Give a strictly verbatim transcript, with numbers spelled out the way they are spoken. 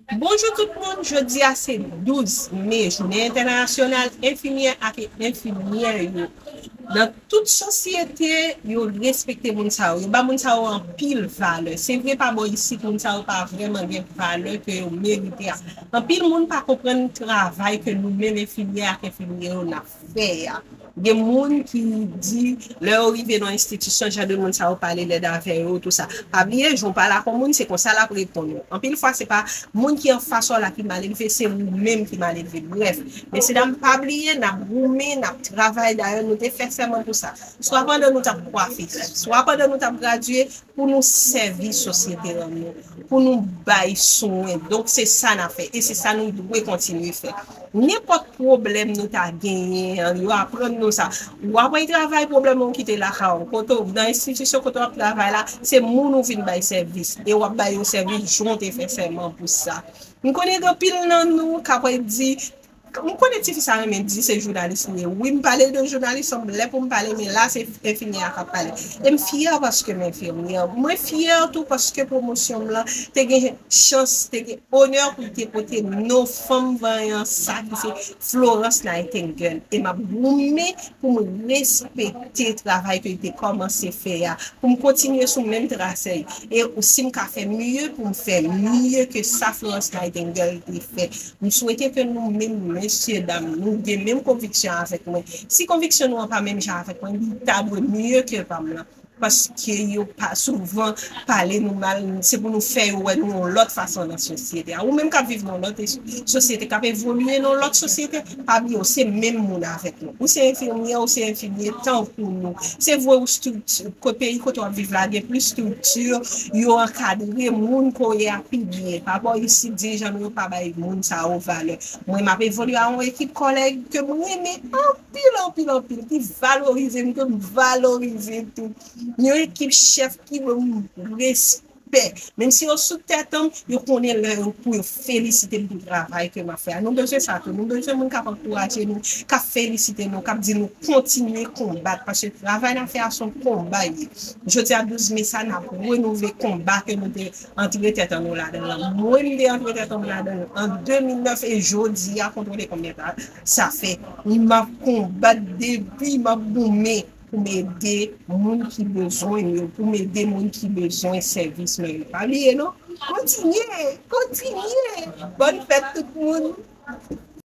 Bonjou tout moun, jodi a se douz me, jounen entènasyonal enfimyè ak enfimyè yo. Nan tout sosyete, yo respekte moun sa yo, yo ba moun sa yo anpil valè. Se vre pa bò isit, moun sa yo pa vrèman gen valè ke yo merite a. Anpil moun pa konprann travay ke nou menm enfimyè ak enfimyè yo n ap fè a. Gen moun ki di, lè yo rive nan enstitisyon, jan de moun sa yo pale lèd avè yo, tou sa. Pa bliye, jan w pale ak yon moun, se konsa l ap reponn ou. Anpil fwa, se pa moun ki anfas ou la ki malelve, se ou menm ki malelve. Brèf, mesye dam, pa bliye, n ap goumen, n ap travay. Dayè, nou te fè sèman pou sa. Swa pandan nou t ap kwafe, swa pandan nou t ap gradye, pou nou sèvi sosyete an nou, pou nou bay swen. Donk, se sa n ap fè e se sa nou dwe kontinye fè. Nenpòt pwoblèm nou ta genyen an, yo aprann nou sa. W ap al travay, pwoblèm ou kite lakay ou. Kote w, nan enstitisyon kote w ap travay la, se moun ou vin bay sèvis. E w ap bay yo sèvis jan w te fè sèman pou sa. M konnen gen anpil nan nou k ap di, m konnen tifi sa renmen di se jounalis li ye. Wi, m pale de jounalis, se yon lè pou m pale, men la se enfimyè a k ap pale. E m fyè paske m enfimyè. Mwen fyè tou paske pwomosyon m lan te gen chans, te gen onè pou l te pote non fanm vanyan sa ki se Florence Nightingale. E m ap goumen pou m respekte travay ke l te kòmanse fè a, pou m kontinye sou menm trase. E si m ka fè mye, pou m fè mye ke sa Florence Nightingale te fè. M swete ke nou menm, mesye dam, nou gen menm konviksyon avèk mwen. Si konviksyon nou an pa menm jan avèk mwen, li ta dwe mye ke pa m lan. Paske yo pa souvan pale nou mal, se pou nou fè yo wè nou yon lòt fason nan sosyete a. Ou menm k ap viv nan yon lòt es-, sosyete, k ap evolye nan yon lòt sosyete, pa bliye w se menm moun avèk nou. Ou se enfimyè, ou se enfimye tankou nou. Se vre, ou strikti, kot peyi kote w ap viv la, gen plis strikti, yo ankadre moun kote a pi byen. Pa bò isit, dirijan nou yo pa bay moun sa yo valè. Mwen, m ap evolye a yon ekip kòlèg ke m renmen anpil, anpil, anpil, ki valorize m, ke m valorize tou. Yon ekip chèf ki ban m respè. Menm si yo sou tèt an m, yo konnen lè yo pou yo felisite m pou travay ke m ap fè a. Nou bezwen sa tou. Nou bezwen moun k ap ankouraje nou, k ap felisite nou, k ap di nou kontinye konbat. Paske travay n ap fè a se yon konba li ye. Jodi a douz me sa, n ap renouvle konba ke nou te antre tèt an nou ladan l lan. Mwen, m te antre tèt an m ladan l an de mil nèf e jodi a, kontwole konbyen tan sa fè. M ap konbat depi m ap goumen pou m ede moun ki bezwen yo, pou m ede moun ki bezwen sèvis mwen yo. Pa bliye non. Kontinye, kontinye. Bòn fèt tout moun.